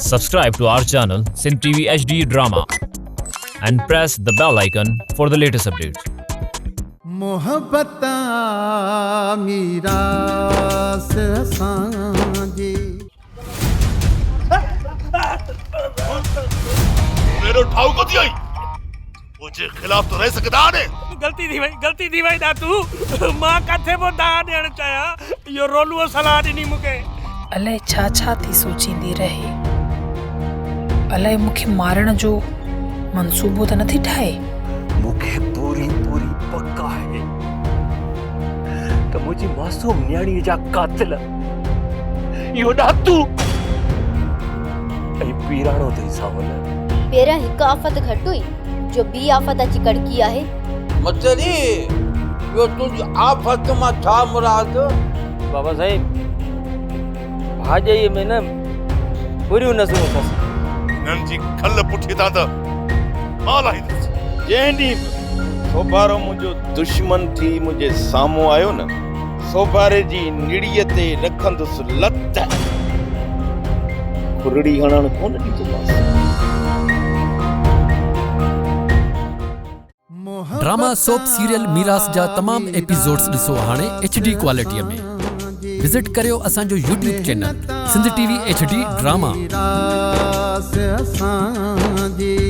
Subscribe to our channel Sindh TV HD Drama and press the bell icon for the latest updates. محبت آ ميراث اسان جي. ايڏو ٺاهوڪو ٿي آئين. منهنجي خلاف ٿو رهي سگهين دانهن ڏي. غلطي ٿي وئي غلطي ٿي وئي ڏاتو مان ڪٿي پيو دانهن ڏيڻ چاهيان اهو رولوء صلاح ڏني مون کي. الائي ڇا ڇا ٿي سوچيندي رهي. الائي مون کي مارڻ جو منصوبو ته نٿي ٺاهي. مون کي پوري پوري پڪ آهي ته منهنجي معصوم نياڻيء جا قاتل اهو ڏاتو ۽ پيراڻو اٿئي سانول. پهريان هڪ آفت گهٽ هئي جو ٻي آفت اچي ڪڙڪي آهي. متري، اهو تنهنجي آفت مان ڇا مراد؟ بابا سائين، ڀاڄائيء ۾ نه بريون نظرون اٿس. هنن جي کل پٺيء تان ته مان لاهيندس. جنهن ڏينهن به سوڀارو منهنجو دشمن ٿي منهنجي سامهون آيو نه، سوڀاري جي نڙيء تي رکندس لت، کرڙي هڻڻ ڪونه ڏيندومانس. ڊراما سوپ سيريل ميراث جا تمام ايپيسوڊز ڏسو هاڻي ايڇ ڊي ڪوالٽي ۾ وزٽ ڪريو اسان جو YouTube channel Sindh T V H D drama. ميراث اسان جي.